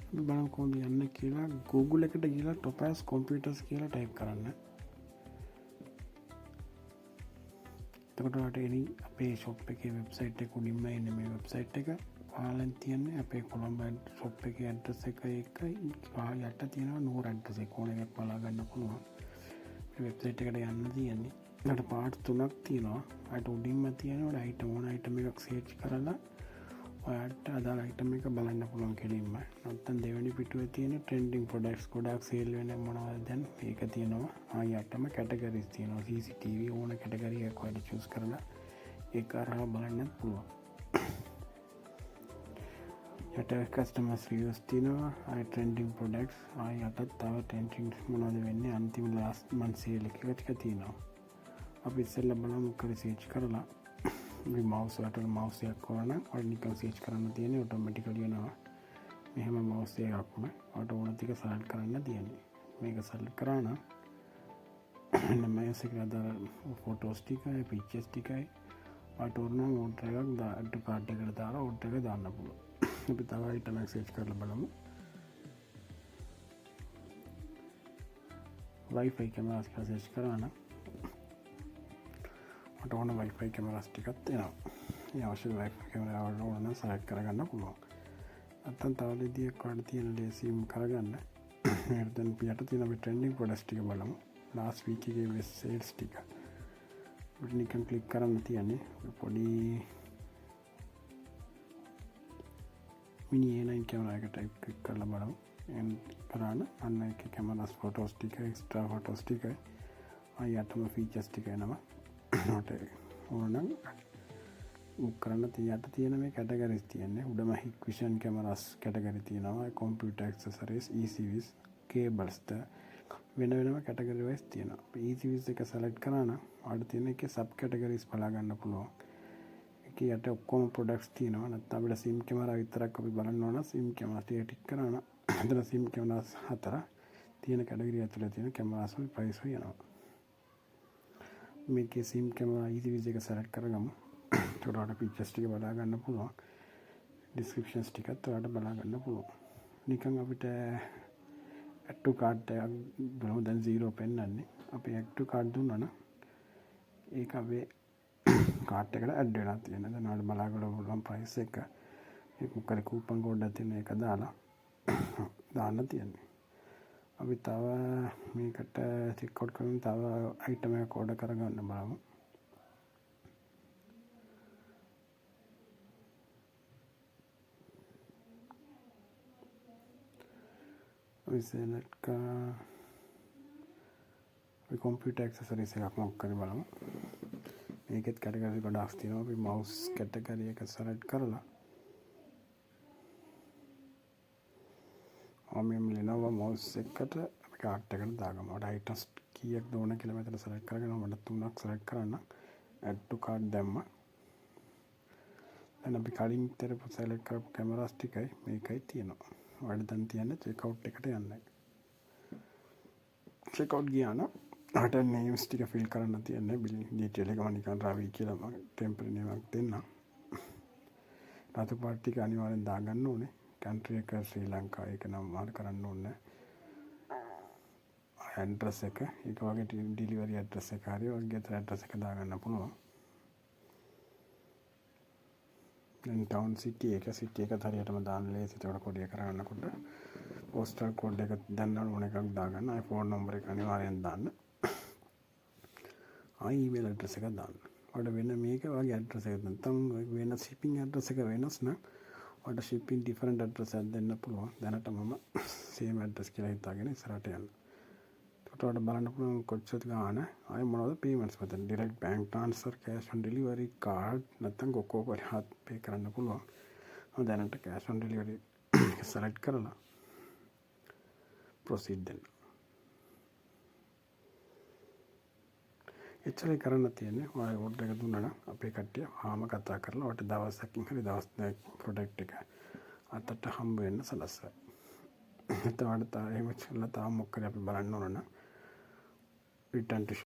අපි බලමු කොහොමද යන්න කියලා. Google එකට ගිහලා Topaz Computers කියලා ටයිප් කරන්න. එතකොට ඔයාලට එනි අපේ ෂොප් එකේ වෙබ්සයිට් එක උඩින්ම එන්නේ මේ වෙබ්සයිට් එක. පහළෙන් තියෙන්නේ අපේ කොළඹ ෂොප් එකේ ඇඩ්‍රස් එක එකයි යට තියෙනවා නුවර ඇඩ්‍රස් එක. ඕන එකක් බලා ගන්න පුළුවන්. මේ වෙබ්සයිට් එකට යන්න තියෙන්නේ. ඊට පාර්ට් තුනක් තියෙනවා. ඔයාලට උඩින්ම තියෙනවා අයිටම් ඕන අයිටම් එකක් සර්ච් කරලා ඔයාලට අදාළ අයිටම් එක බලන්න පුළුවන් කෙලින්ම. නැත්තම් දෙවෙනි පිටුවේ තියෙන ට්‍රෙන්ඩින් ප්‍රොඩක්ට්ස් ගොඩාක් සේල් වෙන මොනවද දැන් මේක තියෙනවා. ආ යටම කැටගරිස් තියෙනවා. CCTV ඕන කැටගරි එකක් ඔයාලට චූස් කරලා ඒක අරහා බලන්නත් පුළුවන්. යට කස්ටමර්ස් රිවිව්ස් තියෙනවා. ආයි ට්‍රෙන්ඩින් ප්‍රොඩක්ට්ස්, ආයි යටත් තව ට්‍රෙන්ඩින් මොනවද වෙන්නේ අන්තිම ලාස්ට් මන්ත් සේල් එක ටික තියෙනවා. අපි ඉස්සෙල්ලා බලමු මොකද සර්ච් කරලා. අපි මවුස් වලට මවුස් එකක් ඕන නම් ඔයාලට නිකන් සර්ච් කරන්න තියෙන්නේ ඔටෝමැටිකලි එනවා. මෙහෙම මවුස් එකක්ම ඔයාලට ඕන ටික සෙලෙක්ට් කරන්න තියෙන්නේ. මේක සෙලෙක්ට් කරා නම් මෙන්න මවුස් එකට අදාළ ෆොටෝස් ටිකයි පික්චර්ස් ටිකයි ඔයාලට ඕන නම් ඕඩර් එකක් ඇඩ් ටු කාට් එකට දාලා ඕඩර් එක දාන්න පුළුවන්. අපි තව අයිටම් එකක් සර්ච් කරලා බලමු. Wi-Fi cameras කියලා සර්ච් කරා නම් මට ඕන Wi-Fi cameras ටිකක් එනවා. ඒ අවශ්‍ය Wi-Fi camera වලට ඕන නම් සෙලෙක්ට් කරගන්න පුළුවන්. නැත්තම් තව විදියක් ඔයාලට තියෙන ලේසියෙන් කරගන්න. මේකට දැන් යට තියෙන අපි ට්‍රෙන්ඩින් ප්‍රොඩක්ට්ස් ටික බලමු. ලාස්ට් වීක් එකේ වෙස් සේල්ස් ටික. අපිට නිකන් ක්ලික් කරන්න තියෙන්නේ. ඔය පොඩි මිනි A9 camera එක ටයිප් ක්ලික් කරලා බලමු. එන් කරාන අන්න ඒකේ කැමරාස් ෆොටෝස් ටික එක්ස්ට්‍රා ෆොටෝස් ටික ආයි යටම ෆීචර්ස් ටික එනවා. මට ඕන නම් බුක් කරන්න යට තියෙන මේ කැටගරිස් තියෙන්නේ. උඩම හික්විෂන් කැමරාස් කැටගරි තියෙනවා. කම්පියුටර් ඇක්සසරිස්, ECVs, කේබල්ස් ද වෙන වෙනම කැටගරි වයිස් තියෙනවා. අපි ECVs එක සෙලෙක්ට් කරා නම් ඔයාලට තියෙන එකේ සබ් කැටගරිස් බලා ගන්න පුළුවන්. ඒකේ යට ඔක්කොම ප්‍රොඩක්ට්ස් තියෙනවා. නැත්නම් අපිට සිම් කැමරා විතරක් අපි බලන්න ඕන නම් සිම් කැමරා ටික ටික් කරා නම් එතන සිම් කැමරාස් හතර තියෙන කැටගරි ඇතුලේ තියෙන කැමරාස් වල ප්‍රයිස් වෙනවා. මේකේ සිම් කැමරා ECVs එක සෙලෙක්ට් කරගමු. එතකොට ඔයාලට පික්චර්ස් ටික බලා ගන්න පුළුවන්. ඩිස්ක්‍රිප්ෂන්ස් ටිකත් ඔයාලට බලා ගන්න පුළුවන්. නිකන් අපිට ඇඩ් ටු කාට් එකක් බලමු. දැන් 0 පෙන්නන්නේ. අපි ඇඩ් ටු කාට් දුන්නා නම් ඒක අපේ කාට් එකට ඇඩ් වෙලා තියෙනවා. දැන් ඔයාලට බලා ගන්න පුළුවන් ප්‍රයිස් එක. ඒක මොකද කූපන් කෝඩ් එකක් තියෙන එක දාලා දාන්න තියෙන්නේ. අපි තව මේකට චෙක් අවුට් කරමින් තව අයිටම් එකක් ඕඩර් කරගන්න බලමු. අපි සෙලෙක්ට් කරා අපි කම්පියුටර් ඇක්සසරිස් එකක් මොකක් හරි බලමු. මේකෙත් කැටගරි ගොඩාක් තියෙනවා. අපි මවුස් කැටගරි එක සෙලෙක්ට් කරලා මම Lenovo mouse එකට අපි කාට් එකට දාගමු. ඔයාලට අයිටම්ස් කීයක් ඕන කියලා මෙතන සෙලෙක්ට් කරගෙන මට තුනක් සෙලෙක්ට් කරන්න. ඇඩ් ටු කාට් දැම්මා. දැන් අපි කලින් කරපු සෙලෙක්ට් කරපු කැමරාස් ටිකයි මේකයි තියෙනවා. ඔයාලට දැන් තියන්නේ චෙක් අවුට් එකට යන්න. චෙක් අවුට් ගියා නම් ඔයාලට නේම්ස් ටික ෆිල් කරන්න තියෙන්නේ. බිලින් ඩීටේල් එක මම නිකන් රවි කියලා මම ටෙම්පරරි නේම් එකක් දෙන්නම්. රතු පාට ටික අනිවාර්යෙන් දාගන්න ඕනේ. කන්ට්‍රි එක ශ්‍රී ලංකා ඒක නම් මාරු කරන්න ඕනේ නෑ. ඇඩ්‍රස් එක ඒක වගේ ඩෙලිවරි ඇඩ්‍රස් එක හරි ඔයගේ ගෙදර ඇඩ්‍රස් එක දාගන්න පුළුවන්. දැන් ටවුන් සිටි එක සිටි එක හරියටම දාන්න ලේසි. ඒකට කොරියර් කරගන්නකොට පෝස්ටල් කෝඩ් එක දැන් ඕන එකක් දාගන්න. ආයි ෆෝන් නම්බර් එක අනිවාර්යෙන් දාන්න. ආයි ඊමේල් ඇඩ්‍රස් එකක් දාන්න. ඔයාලට වෙන මේක වගේ ඇඩ්‍රස් එකක් නැත්නම් වෙන ෂිපින් ඇඩ්‍රස් එක වෙනස් නම් ඔයාලට ෂිපින් ඩිෆරන්ට් ඇඩ්‍රස් එකක් දෙන්න පුළුවන්. දැනට මම සේම් ඇඩ්‍රස් කියලා හිතාගෙන ඉස්සරහට යන්න. එතකොට ඔයාලට බලන්න පුළුවන් කොච්චරද ගාන. ආයි මොනවද පේමන්ට්ස් මෙතන direct bank transfer, cash on delivery, card නැත්නම් කොකෝ පරිහත් පේ කරන්න පුළුවන්. මම දැනට කෑෂ් ඔන් ඩෙලිවරි එක සෙලෙක්ට් කරලා ප්‍රොසීඩ් දෙන්න. එච්චරයි කරන්න තියෙන්නේ. ඔයාලා ඕඩර් එක දුන්නා නම් අපේ කට්ටිය ආවම කතා කරලා ඔයාලට දවසකින් හරි දවස් දෙකකින් ප්‍රොඩක්ට් එක අතට හම්බ වෙන්න සලස්වයි. නැත්නම් ඔයාලට එහෙම කරලා තාම මොකක් හරි අපි බලන්න ඕන නම් රිටර්න් ටු